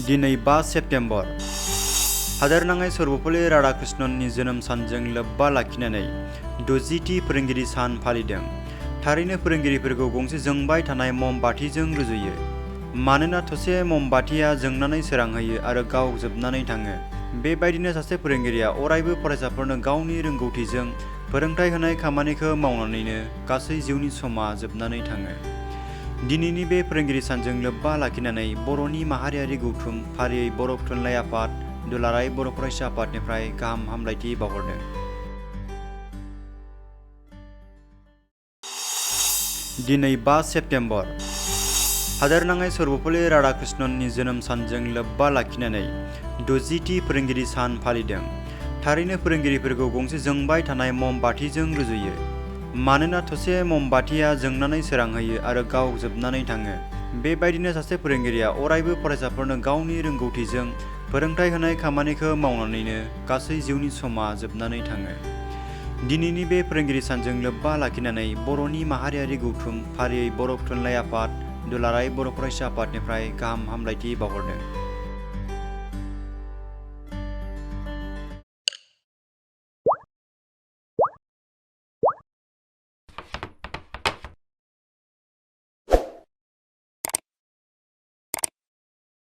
दिनै 5 सेप्तेम्बर हादोरनाङै सर्वपल्ली राधाकृष्णननि जोनोम सानजों लोब्बा लाखिनानै 60थि फोरोंगिरि सान फालिदों। थारैनो फोरोंगिरिफोरखौ गंसे जोंबाय थानाय मम बाथिजों रुजुयो। मानोना थसे मम बाथिया जोंनानै सोरांहोयो आरो गाव जोबनानै थाङो। बेबायदिनो सासे फोरोंगिरिया अरायबो फरायसाफोरनो गावनि रोंगौथिजों फोरोंथाय होनाय खामानिखौ मावनानैनो गासै जिउनि समा जोबनानै थाङो। दिनैनि बे फोरोंगिरि सानजों लोब्बा लाखिनानै बर'नि माहारियारि गौथुम फारियै बर' थुनलाइ आफाद, दुलाराय बर' फरायसा आफादनिफ्राय गाहाम हामलायथि बावहरदों। दिनै 5 सेप्तेम्बर हादोरनाङै सर्वपल्ली राधाकृष्णननि जोनोम सानजों लोब्बा लाखिनानै 60थि फोरोंगिरि सान फालिदों। थारैनो फोरोंगिरिफोरखौ गंसे जोंबाय थानाय मम बाथिजों रुजुयो। मानोना थसे मम बाथिया जोंनानै सोरांहोयो आरो गाव जोबनानै थाङो। बेबायदिनो सासे फोरोंगिरिया अरायबो फरायसाफोरनो गावनि रोंगौथिजों फोरोंथाय होनाय खामानिखौ मावनानैनो गासै जिउनि समा जोबनानै थाङो। दिनैनि बे फोरोंगिरि सानजों लोब्बा लाखिनानै बर'नि माहारियारि गौथुम फारियै बर' थुनलाइ आफाद, दुलाराय बर' फरायसा आफादनिफ्राय गाहाम हामलायथि बावहरदों।